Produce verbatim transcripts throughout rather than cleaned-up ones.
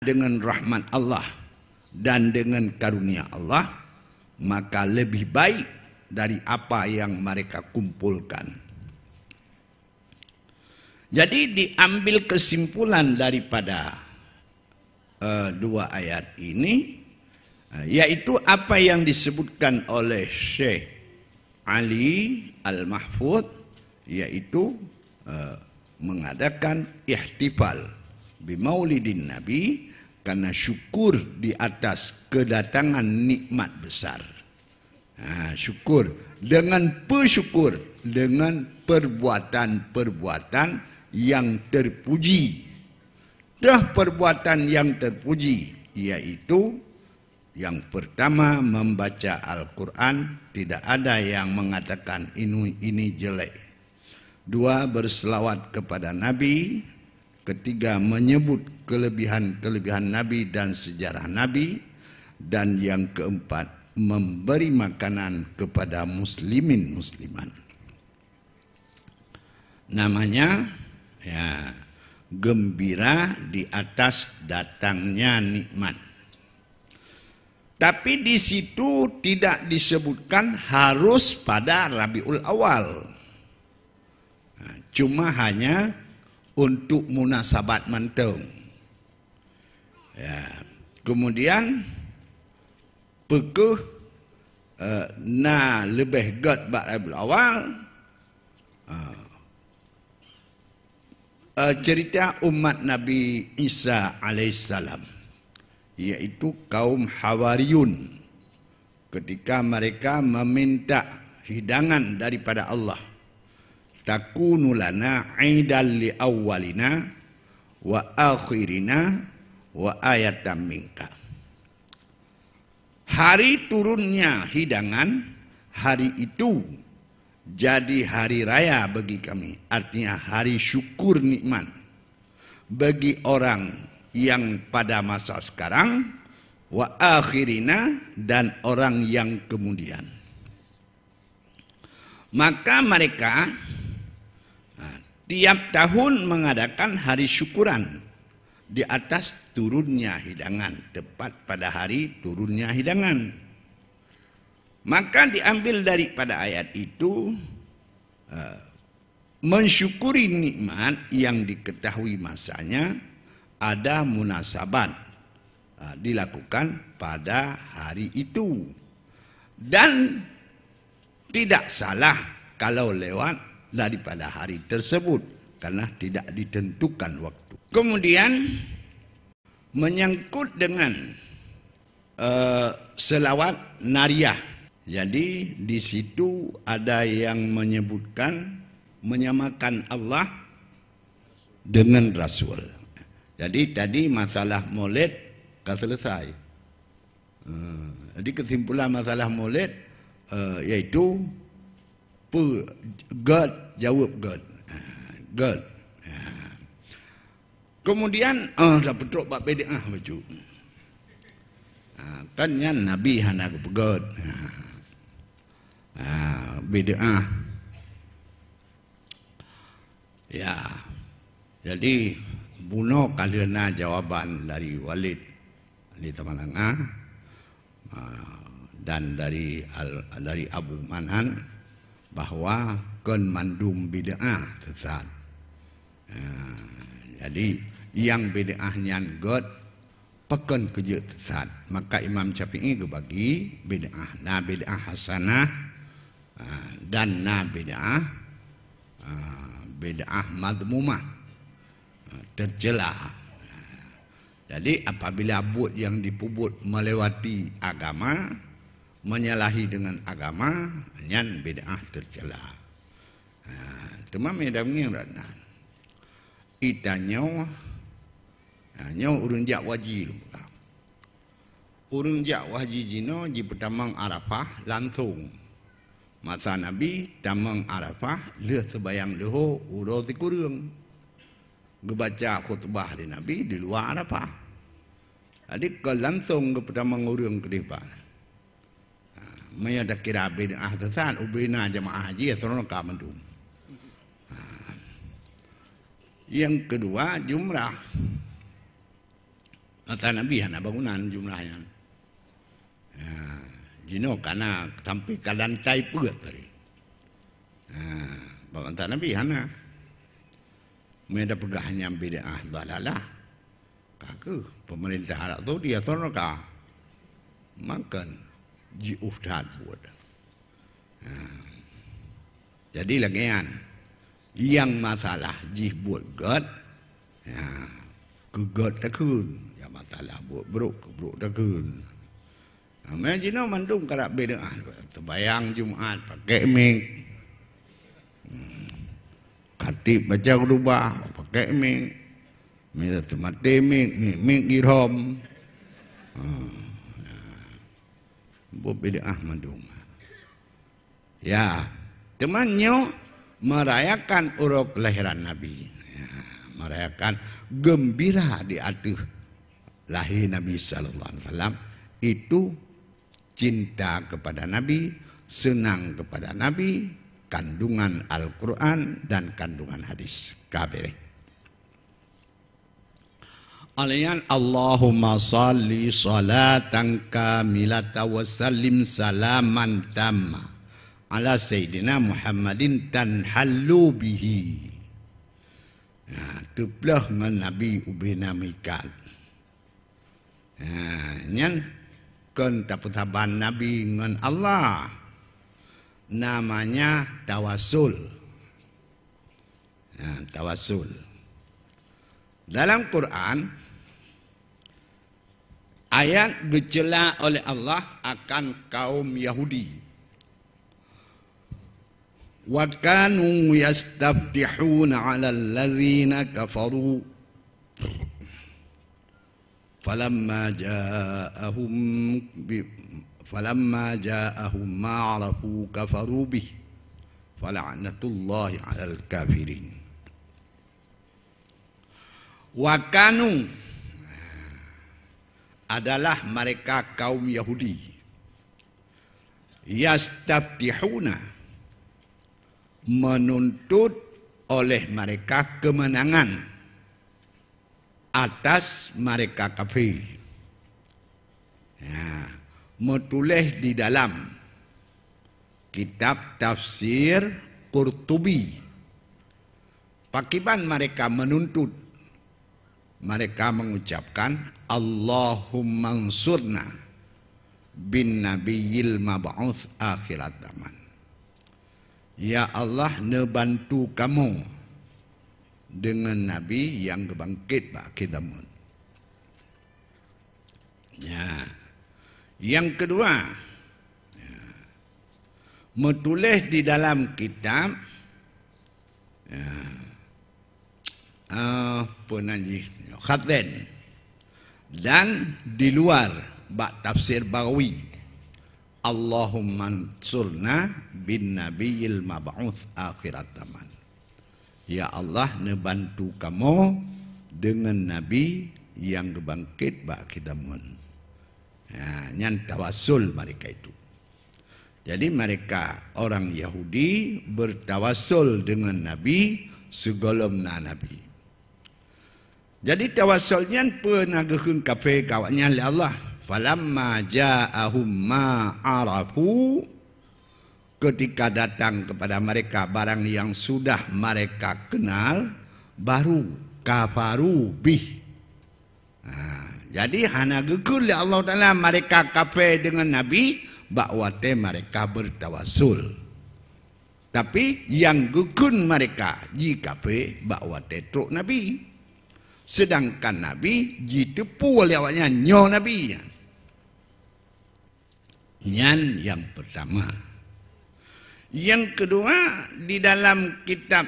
dengan rahmat Allah dan dengan karunia Allah, maka lebih baik dari apa yang mereka kumpulkan. Jadi, diambil kesimpulan daripada, eh, dua ayat ini, eh, yaitu apa yang disebutkan oleh Syekh Ali Al-Mahfud, yaitu, eh, mengadakan ihtifal bimaulidin Nabi karena syukur di atas kedatangan nikmat besar. Ha, syukur. Dengan bersyukur, dengan perbuatan-perbuatan yang terpuji. Dah perbuatan yang terpuji, yaitu yang pertama membaca Al-Quran, tidak ada yang mengatakan ini, ini jelek. Dua, berselawat kepada Nabi. Ketiga, menyebut kelebihan-kelebihan Nabi dan sejarah Nabi. Dan yang keempat, memberi makanan kepada muslimin muslimat. Namanya, ya, gembira di atas datangnya nikmat. Tapi di situ tidak disebutkan harus pada Rabiul Awal. Nah, cuma hanya untuk munasabat mantong. Ya. Kemudian, peukeuh, eh, na leubeh gét bak Rabiul Awal, eh, eh, cerita umat Nabi Isa alaihissalam, yaitu kaum Hawariyun, ketika mereka meminta hidangan daripada Allah, "Takunu lana aidan li awwalina wa akhirina wa ayatan minka." Hari turunnya hidangan, hari itu jadi hari raya bagi kami, artinya hari syukur nikmat bagi orang yang pada masa sekarang, wa akhirina, dan orang yang kemudian. Maka mereka, ha, tiap tahun mengadakan hari syukuran di atas turunnya hidangan, tepat pada hari turunnya hidangan. Maka diambil daripada ayat itu, eh, mensyukuri nikmat yang diketahui masanya ada munasabat, eh, dilakukan pada hari itu. Dan tidak salah kalau lewat daripada hari tersebut, karena tidak ditentukan waktu. Kemudian, menyangkut dengan, eh, selawat nariyah. Jadi, di situ ada yang menyebutkan menyamakan Allah dengan Rasul. Jadi, tadi masalah Maulid ka selesai. Eh, jadi, kesimpulan masalah Maulid, eh, yaitu pe-, gét, jaweueb gét. Ah, gét. Ah. Kemudian, ah, dah peutrok bak bid'ah bacut. Ah, kan nyan Nabi hana geupeugét. Ah. Ah, bid'ah. Ya. Jadi, bunoe ka lheueh na jawaban dari Walid di Tamalanga, ah, dan dari al-, dari Abu Manan, bahwa kon mandum bid'ah sesat. Ah, jadi, nyang bid'ah nyan gét, pakon keu jeuet sesat. Maka Imam Syafi'i geubagi bid'ah. Na bid'ah hasanah, ah, dan na bid'ah, ah, bid'ah madhmumah, ah, tercela. Ah, jadi, apabila buet nyang dipeubuet melewati agama, menyalahi dengan agama, nyan bid'ah tercela. Ah, teuma meunyoe dan ngieng rot nan. Itanyoe, ha, nyoe ureuëng jak haji lom. Ureuëng jak haji jinoe jipeutamong Arafah langsong. Masa Nabi tamong Arafah lheueh seubayang leuhô uroe sikureueng. Geubaca khutbah lé Nabi di luwa Arafah. Jadi, kon langsong geupeutamong ureuëng keudeh ban. Ha, meunyoe takira bid'ah sesat, ubena jamaah haji, ya, seurang ka mandum. Ha. Nyang keudua, jumrah. Masa Nabi hana bangunan jumlah nyan. Ha, jinoe kana sampai ka lantai peuet tadi. Ha, bak masa Nabi hana. Meunyo peugah nyan bid'ah dalalah, ka keuh pemerintah Arab Saudi atau ka makan jiôh that buet. Ha. Jadi lagèe nyan, nyang masalah jih buet gèt, ya, keu gèt takheun. Nyang masalah buet brôk, keu brôk takheun. Nah, meunyo jinoe mandum karab bid'ah, sembahyang Jumat pakai mik. Hmm. Khatib baca khutbah pakai mik. Mila teumaté mik, mik, mik girhom. Ha. Buet bid'ah mandum. Ya, teuma nyoe merayakan uroe kelahiran Nabi. Ya, merayakan gembira di ateueh lahé Nabi sallallahu alaihi wasallam itu cinta kepada Nabi, senang kepada Nabi, kandungan Al-Quran dan kandungan hadis. Ka beureh. Alaihi, Allahumma salli salatan kamilatan wa sallim salaman tamma ala Sayyidina Muhammadin tanhallu bihi. Nah, teuplôh ngon Nabi ubena mikat. Nah, nyan kon tapeusaban Nabi ngon Allah. Namanya tawasul. Nah, tawasul. Dalam Quran, ayat geuceula oleh Allah akan kaum Yahudi. "Wa kanu yastaftihuna 'alal ladzina kafaru, falamma ja'ahum bi-, falamma ja'ahum ma 'arafu kafaru bih, fala'natullahi 'alal kafirin." Wa kanu adalah mereka kaum Yahudi. Yastaftihuna, menuntut oleh mereka kemenangan atas mereka kafir. Ya, meutuléh di dalam kitab tafsir Qurtubi. Pakiban mereka menuntut? Mereka mengucapkan, "Allahumma ansurna bin nabiyil mab'uts akhirat zaman." Ya Allah, neubantu kamoe deungon nabi nyang geubangkét bak akhé zaman. Ya. Nyang keudua, ya, meutuléh di dalam kitab, ya, eh, peue nan jih, khaten, dan di luar bak tafsir Baghawi, "Allahumma ansurna bin nabiyil mab'uts akhirat zaman." Ya Allah, neubantu kamoe deungon nabi nyang geubangkét bak akhé zaman. Ha, nyan tawasul mereka itu. Jadi, mereka orang Yahudi bertawasul dengan Nabi sigohlom na Nabi. Jadi, tawasul nyan peue na geukheun kafé keu awaknyan lé Allah? "Falamma ja'ahum ma 'arafu," ketika datang kepada mereka barang yang sudah mereka kenal, baru kafaru bih. Ha, jadi hana geukheun lé Allah Taala mereka kafé deungon Nabi bak watée mereka bertawasul. Tapi nyang geukheun mereka jikafé bak watée trok Nabi. Sedangkan Nabi jiteupeu lé awaknyan nyoe Nabi nyan. Nyan nyang pertama. Nyang keudua, di dalam kitab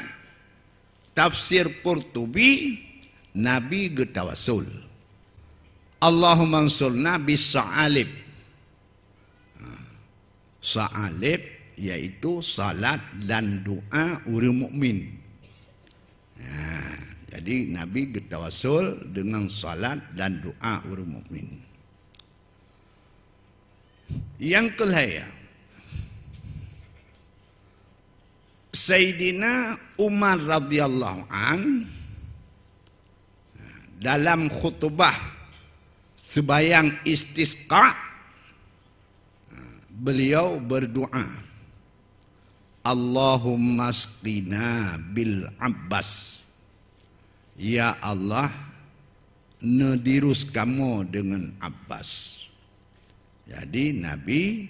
tafsir Qurtubi, Nabi geutawasul, "Allahumma ansurna bis sa'alib." Ha, sa'alib yaitu salat dan doa ureuëng mukmin. Ha, jadi Nabi geutawasul dengan salat dan doa ureuëng mukmin. Nyang keulhée, Saidina Umar radhiyallahu an dalam khutbah Sebayang istisqa, beliau berdoa, "Allahumma sqina bil Abbas." Ya Allah, neudirus kamoe dengan Abbas. Jadi Nabi,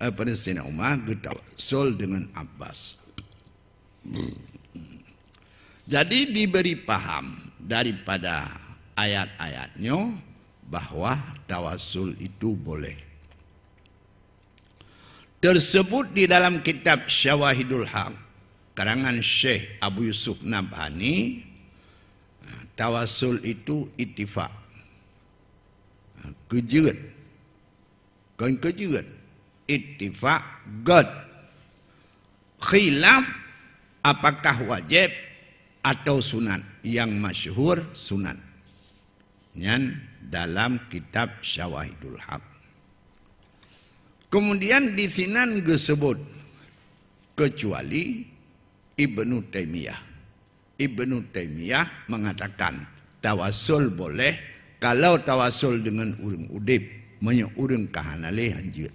eh, pada Sayyidina Umar geutawassul dengan Abbas. Jadi diberi paham daripada ayat-ayat nyoe bahwa tawassul itu boleh. Tersebut di dalam kitab Syawahidul Haq, karangan Syekh Abu Yusuf Nabhani, tawassul itu ittifaq. Keujeuet. Kon keujeuet. Ittifaq gét. Khilaf apakah wajib atau sunat. Yang masyhur sunat. Nyan dalam kitab Syawahidul Haq. Kemudian di sinan geusebut, kecuali Ibnu Taimiyah. Ibnu Taimiyah mengatakan, tawassul boleh kalau tawassul dengan ureuëng udeb, meunyoe ureuëng ka hana lé hanjeuet.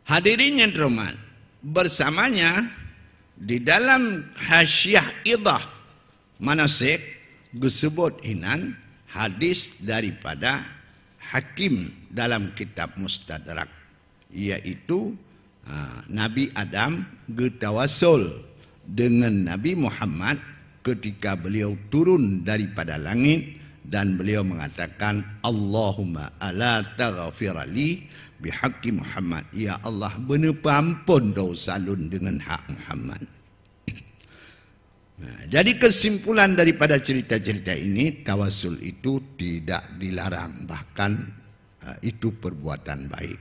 Hadirin yang terhormat, bersamanya di dalam Hasyiah Idah Manasik geusebut hinan hadis daripada Hakim dalam kitab Mustadrak, yaitu, ha, Nabi Adam geutawassul dengan Nabi Muhammad ketika beliau turun daripada langit dan beliau mengatakan, "Allahumma ala taghfirali bihaqqi Muhammad." Ya Allah, beuneupeuampon dosa lôn dengan hak Muhammad. Nah, jadi kesimpulan daripada cerita-cerita ini, tawassul itu tidak dilarang, bahkan, eh, itu perbuatan baik.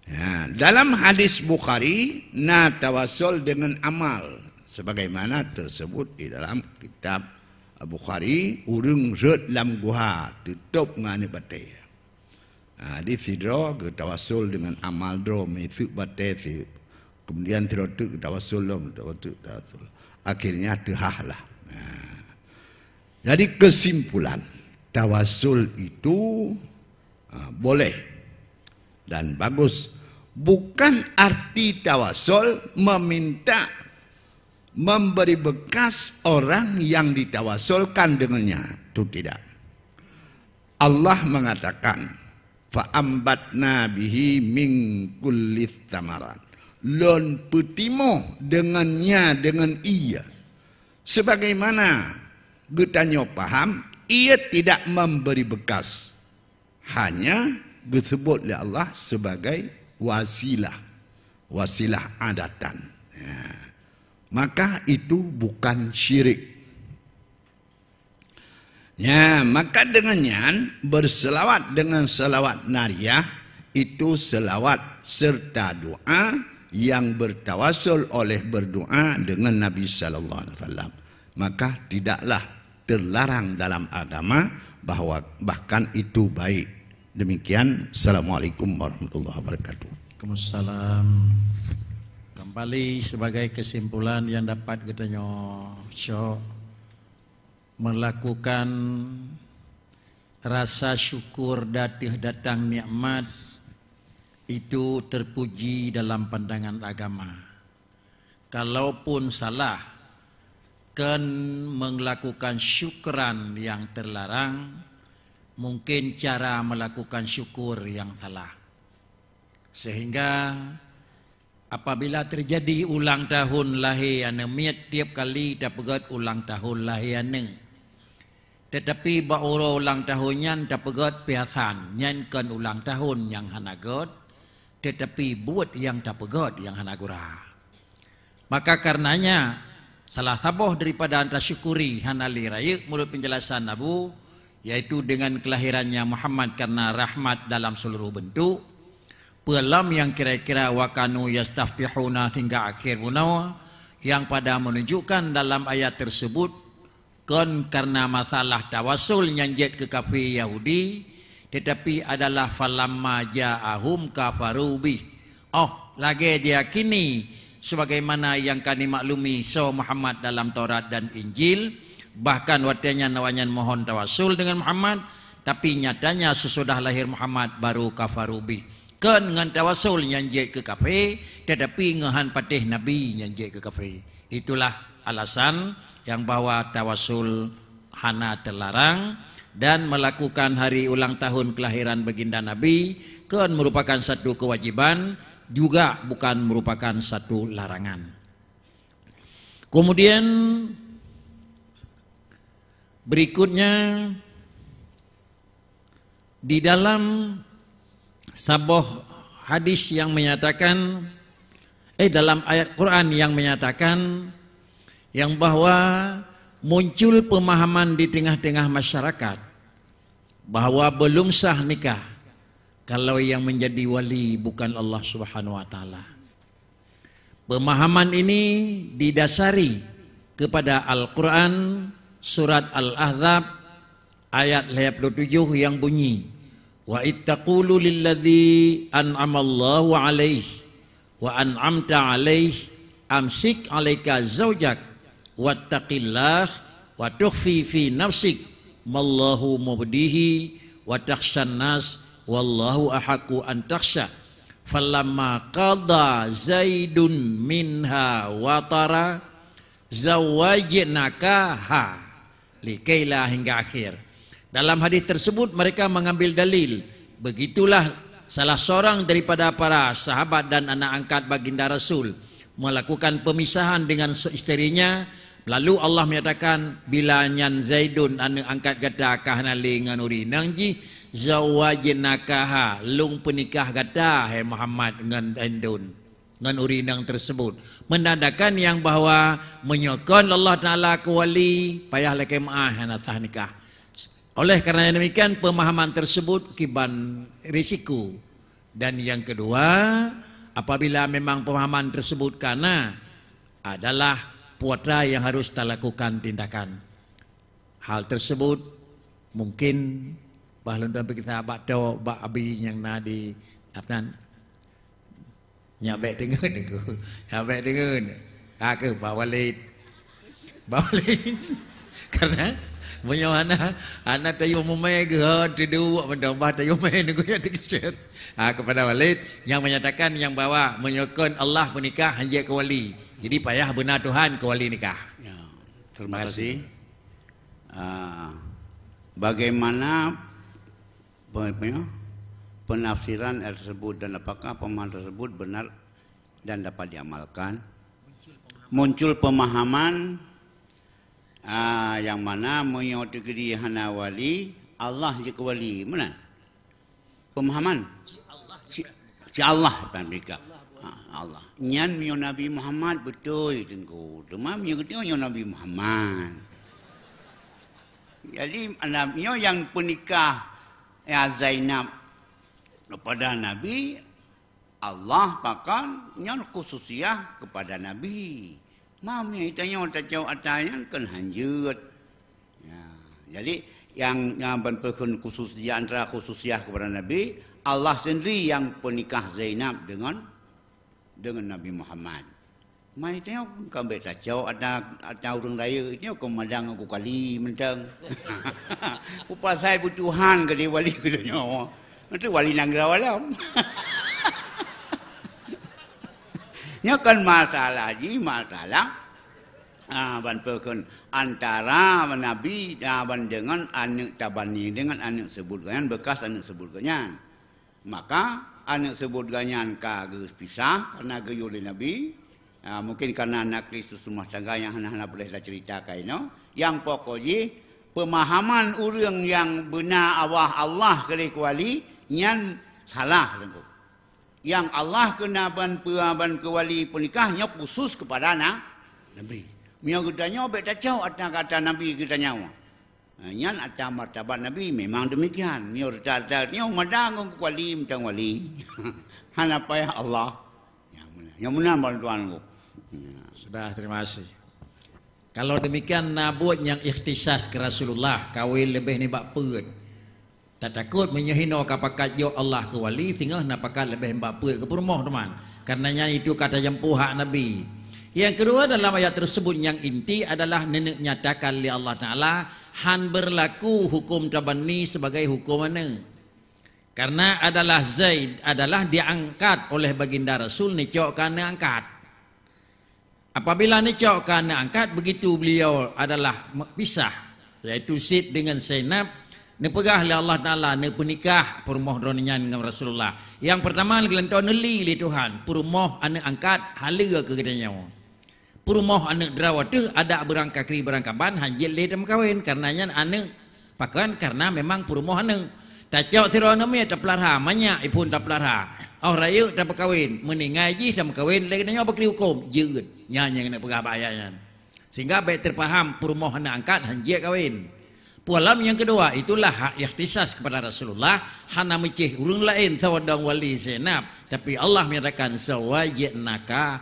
Ya, dalam hadis Bukhari, na tawassul dengan amal, sebagaimana tersebut di dalam kitab Bukhari, ureuëng rhot lam guha, tutup ngon aneuk batée. Ha, di sidroe geutawassul dengan amal droe, miseuk batée si. Kemudian sidroe teuk geutawassul lom, sidroe teuk geutawassul. Akhirnya teuhah lah. Ha. Jadi kesimpulan, tawassul itu, ha, boleh dan bagus. Bukan arti tawassul meminta memberi bekas orang yang ditawassulkan dengannya. Itu tidak. Allah mengatakan, "Fa ambatna bihi min kulli tsamarat." Lôn peutimoh dengannya, dengan ia. Sebagaimana geutanyoe paham, ia tidak memberi bekas. Hanya geusebut lé Allah sebagai wasilah. Wasilah adatan. Ya. Maka itu bukan syirik. Ya, maka dengan nyan, berselawat dengan selawat nariyah, itu selawat serta doa yang bertawassul oleh berdoa dengan Nabi sallallahu alaihi wasallam. Maka tidaklah terlarang dalam agama, bahwa bahkan itu baik. Demikian, Assalamualaikum warahmatullahi wabarakatuh. Waalaikumsalam. Kembali sebagai kesimpulan yang dapat geutanyoe syok, melakukan rasa syukur dateuh datang nikmat itu terpuji dalam pandangan agama. Kalaupun salah, kon melakukan syukran yang terlarang, mungkin cara melakukan syukur yang salah. Sehingga apabila terjadi ulang tahun lahé aneuk miet, tiep kali tapeugét ulang tahun lahé aneuk. Tetapi bak uroe ulang tahun nyan tapeugét piasan, nyan kon ulang tahun nyang hana gét, tetapi buet nyang tapeugét nyang hana gura. Maka karenanya, salah saboh daripada tasyukuri hana lé rayeuk meunurot penjelasan Abu, yaitu dengan kelahirannya Muhammad karena rahmat dalam seluruh bentuk, peue lom nyang kira-kira wa kanu yastaftihuna hingga akhir bunoe, yang pada menunjukkan dalam ayat tersebut, kon karena masalah tawassul nyang jeuet keu kafé Yahudi, tetapi adalah falamma ja'ahum kafaru bih. Oh, lagée diyakini, sebagaimana nyang ka dimaklumi soe Muhammad dalam Taurat dan Injil, Bahkan watée nyan awaknyan mohon tawasul deungon Muhammad, tapi nyatanya seusudah lahé Muhammad baru kafaru bih. Kon ngon tawasul nyang jeuet keu kafé, tetapi ngon han patéh Nabi nyang jeuet keu kafé. Itulah alasan nyang bahwa tawasul hana teularang dan melakukan hari ulang tahun kelahiran baginda Nabi kon merupakan satu kewajiban, juga bukan merupakan satu larangan. Kemudian berikutnya, di dalam saboh hadis yang menyatakan, eh, dalam ayat Quran yang menyatakan yang bahwa muncul pemahaman di tengah-tengah masyarakat bahwa belum sah nikah kalau yang menjadi wali bukan Allah Subhanahu wa Taala. Pemahaman ini didasari kepada Al-Quran, surat Al-Ahzab, ayat lhée puluh tujoh yang bunyi, "Wa ittaqulu lilladzi an'amallahu alaihi wa an'amta alaihi, amsik alaika zaujak, wattaqillah, wa tukhfi fi nafsik, mallahu mubdihi, wa takhsyan nas, wallahu ahaqqu an takhsya." Falamma qada Zaidun minha watara, zawwajnakaha, likaila, hingga akhir. Dalam hadis tersebut mereka mengambil dalil, begitulah salah seorang daripada para sahabat dan anak angkat baginda Rasul melakukan pemisahan dengan se-, isterinya, lalu Allah menyatakan, "Bila nyan Zaidun, aneuk angkat gata, ka hana lé ngon ureueng inong jih, zawwajnakaha, lôn peunikah gata, hai Muhammad, ngon Zaidun, ngon ureueng inong tersebut." Menandakan yang bahwa meunyoe kon Allah Taala keu wali, payah lakée meuáh hana sah nikah. Oleh karena demikian, pemahaman tersebut kiban risiko. Dan yang kedua, apabila memang pemahaman tersebut kana, adalah putra yang harus talakukan tindakan. Hal tersebut mungkin bah lôn tuan peugah bak to, bak abi nyang na di Afnan. Nyak bék deungon aku. Nyak bék deungon. Aku bak Walid. Bak Walid. Karena meunyoe hana, hana tayue mumai geuh, teuduek mantong bah tayue mai nunggu nyang teukeusut. Ha, kepada Walid yang menyatakan yang bahwa meunyoe kon Allah peunikah hanjeuet keu wali. Jadi payah beuna Tuhan keu wali nikah. Ya, terima kasih. Ah, bagaimana pe-, pe-, penafsiran ayat tersebut dan apakah pemahaman tersebut benar dan dapat diamalkan? Muncul pemahaman, ah, yang mana meunyoe teukeudi hana wali, Allah jeuet keu wali. Meunan? Pemahaman? Ci, ci Allah, bukan mereka. Ha, Allah. Nyan meunyoe Nabi Muhammad beutôi, Teungku. Teuma meunyoe geutanyoe nyoe Nabi Muhammad. Jadi, anak nyoe nyang peunikah, ya, Zainab kepada Nabi, Allah pakon nyan khususiah kepada Nabi. Meunyoe tanyoe tacok ata nyan kan hanjeuet. Ya, jadi nyang, nyang ban peukheun khususiah, antara khususiah kepada Nabi, Allah sendiri nyang peunikah Zainab dengan, dengan Nabi Muhammad. Mai tanyoe ka bék tacok ata, ata ureuëng rayeuk, tanyoe ka madang ngon kali mantong. Upasai beutuhan ka di wali geutanyoe. Itu wali nanggroe alam. Nyoe kan masalah jih, masalah, ah, ban peukheun antara Nabi, ah, ban dengan aneuk tabani, dengan aneuk seubut geuh nyan, bekas aneuk seubut geuh nyan. Maka aneuk seubut geuh nyan ka geupisah karena geuyue lé Nabi. Ah, mungkin karena na krisis rumah tangga nyang hana-hana boleh tacerita kainoe. Nyang pokok jih, pemahaman ureuëng nyang beuna awah Allah keu lheueh keuwali, nyan salah, Teungku. Nyang Allah keu na ban peu-, ban keuwali peunikah nyoe khusus keupada na-, Nabi. Meunyoe geutanyoe bék tacok ata kata Nabi geutanyoe. Ha, nyan ata martabat Nabi memang demikian. Meunyoe rata-rata nyoe mada ngon keuwali mantong wali. Hana payah Allah. Nyang meunan, nyang meunan bantuan ku. Ya. Sudah, terima kasih. Kalau demikian, na buet nyang ikhtisas keu Rasulullah, kawin leubeh nibak peuet. Tatakot meunyoe hinoe ka pakat jok Allah keu wali, singoh na pakat leubeh nibak peuet keu peurumoh, teuma. Karena nyan itu ka tajampu hak Nabi. Yang kedua, dalam ayat tersebut yang inti adalah neuneuk nyatakan lé Allah Taala han berlaku hukum tabanni sebagai hukum aneuk. Karena adalah Zaid adalah diangkat oleh Baginda Rasul neucok keu aneuk angkat. Apabila neucok keu aneuk angkat, begitu beliau adalah me-, pisah, yaitu Zaid dengan Zainab, neupeugah lé Allah Taala neupeunikah peurumoh droeneuh nyan ngon Rasulullah. Yang pertama, geulantoe neuli lé Tuhan, peurumoh aneuk angkat haleue keu geutanyoe. Peurumoh aneuk droe teuh adak beurangkakri beurangkaban han jeuet lé tameukawen, karena nyan aneuk. Pakon? Karena memang peurumoh aneuk. Tacok sidroe aneuk miet tapeulara, manyak iphon tapeulara. Óh rayeuk tameukawen, meuninggai jih tameukawen lé geutanyoe bakri huköm, jeuet. Nyan nyang geuneuk peugah bak ayat nyan. Sehingga bék teupaham peurumoh aneuk angkat han jeuet kawen. Pualam nyang keudua, itulah hak ikhtisas kepada Rasulullah, hana meucéh ureuëng laén sawadang wali Zainab, tapi Allah menyatakan zawajnakaha.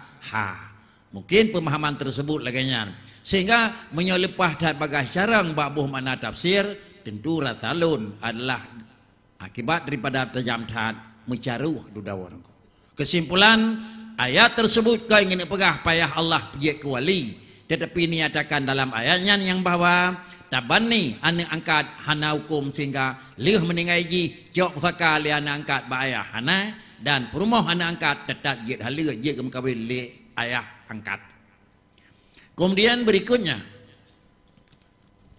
Mungkin pemahaman tersebut lagée nyan. Sehingga meunyoe leupah that bagaih carông bak boh makna tafsir, tentu rasa lôn adalah akibat daripada tajam that meucaroh dudoe ngon. Kesimpulan, ayat tersebut kon ingin peugah payah Allah peujeuet keu wali, tetapi dinyatakan dalam ayat nyan nyang bahwa tabanni aneuk angkat hana huköm sehingga lheueh meuninggai jih cok pusaka lé aneuk angkat bak ayah hana, dan peurumoh aneuk angkat teutap jeuet haleue jeuet geumeukawen lé ayah angkat. Kemudian berikutnya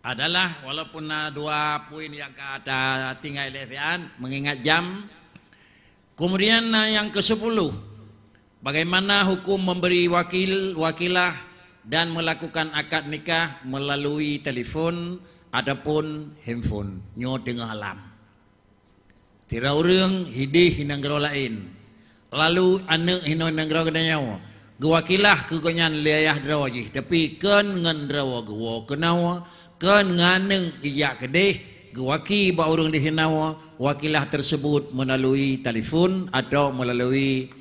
adalah, walaupun na dua poin nyang ka tatinggai lé siat, mengingat jam. Kemudian na nyang kesepuluh, bagaimana hukum memberi wakil, wakilah dan melakukan akad nikah melalui telepon ataupun handphone. Nyoe teungoh alam. Sidroe ureuëng hideh nanggroe laén, lalu aneuk hinoe nanggroe geutanyoe, geuwakilah keu gobnyan lé ayah droe jih, tapi kon ngon droe geuwoe keunoe, kon ngon aneuk ijak keudeh, geuwaki bak ureuëng di sinoe, wakilah tersebut melalui telepon atau melalui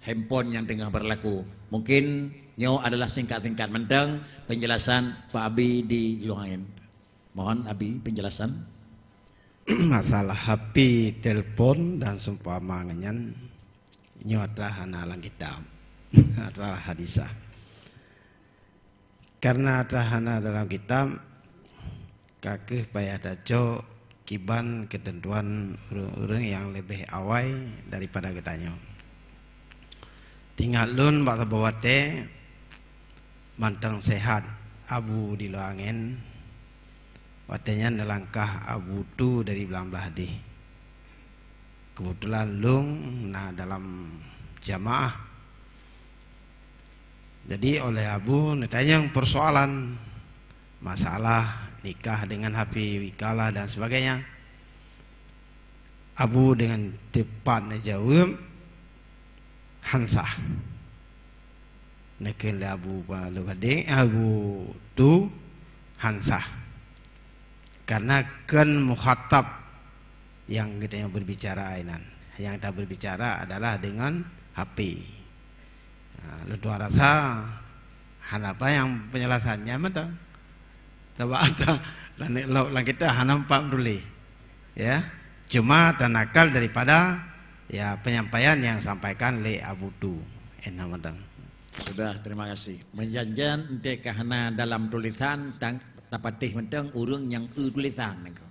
handphone nyang teungoh berlaku. Mungkin nyoe adalah singkat-singkat mantong penjelasan Pak Abi di Luang Angén. Mohon Abi penjelasan. Masalah H P, telepon dan seumpama ngon nyan, nyoe atra hana lam kitab. Atra hadisah. Karena atra hana dalam kitab, ka kheueh payah tacok kiban keuteuntuan ureuëng-ureuëng nyang leubeh awai daripada geutanyoe. Teuingat lôn bak saboh watée, mantong sehat Abu di Luang Angén, watée nyan neulangkah Abu Tu dari Blang Blahdeh. Keubeutulan lôn na dalam jamaah. Jadi oleh Abu neutanyong persoalan masalah nikah dengan H P, wikalah dan sebagainya. Abu dengan tepat neujaweueb, "Han sah." Neukheun lé Abu Lugadeng, Abu Tu, "Han sah." Karena kon mukhatab nyang geutanyoe berbicara inan. Nyang ta berbicara adalah dengan H P. Ha, lôn tuan rasa hana payah peunjelasan nyan mantong. Sabab ata laneuk lok lam kitab hana empat meutuleh. Ya. Cuma tanakal daripada, ya, penyampaian yang sampaikan lé Abu Tu. Eh, na mantong. Sudah, terima kasih. Meujan-jan enteuk ka hana dalam tulisan, tang, tapatéh mantong ureuëng nyang eu tulisan nangko.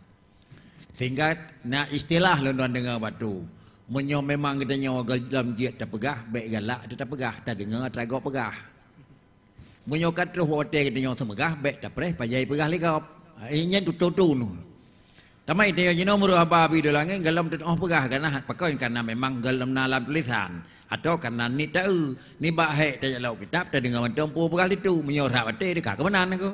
Sehingga na istilah lôn tuan deungoe bak tu. Meunyoe memang geutanyoe gohlom jeuet tapeugah, bék galak teuh tapeugah, tadeungoe atra gob peugah. Meunyoe ka troh watée geutanyoe seumeugah, bék tapreh pajan peugah lé gob. Eh, nyan tutoe tu nu. Tamai tanyoe jinoe meureuh haba Abi di Luang Angén gohlom teutoh peugah, karena pakon, karena memang gohlom na lam tulisan, atau karena niet ta-eu, nibak hék tajak lam kitab tadeungoe mantong peue peugah lé tu, meunyoe rab até teuka keumeunan nangko.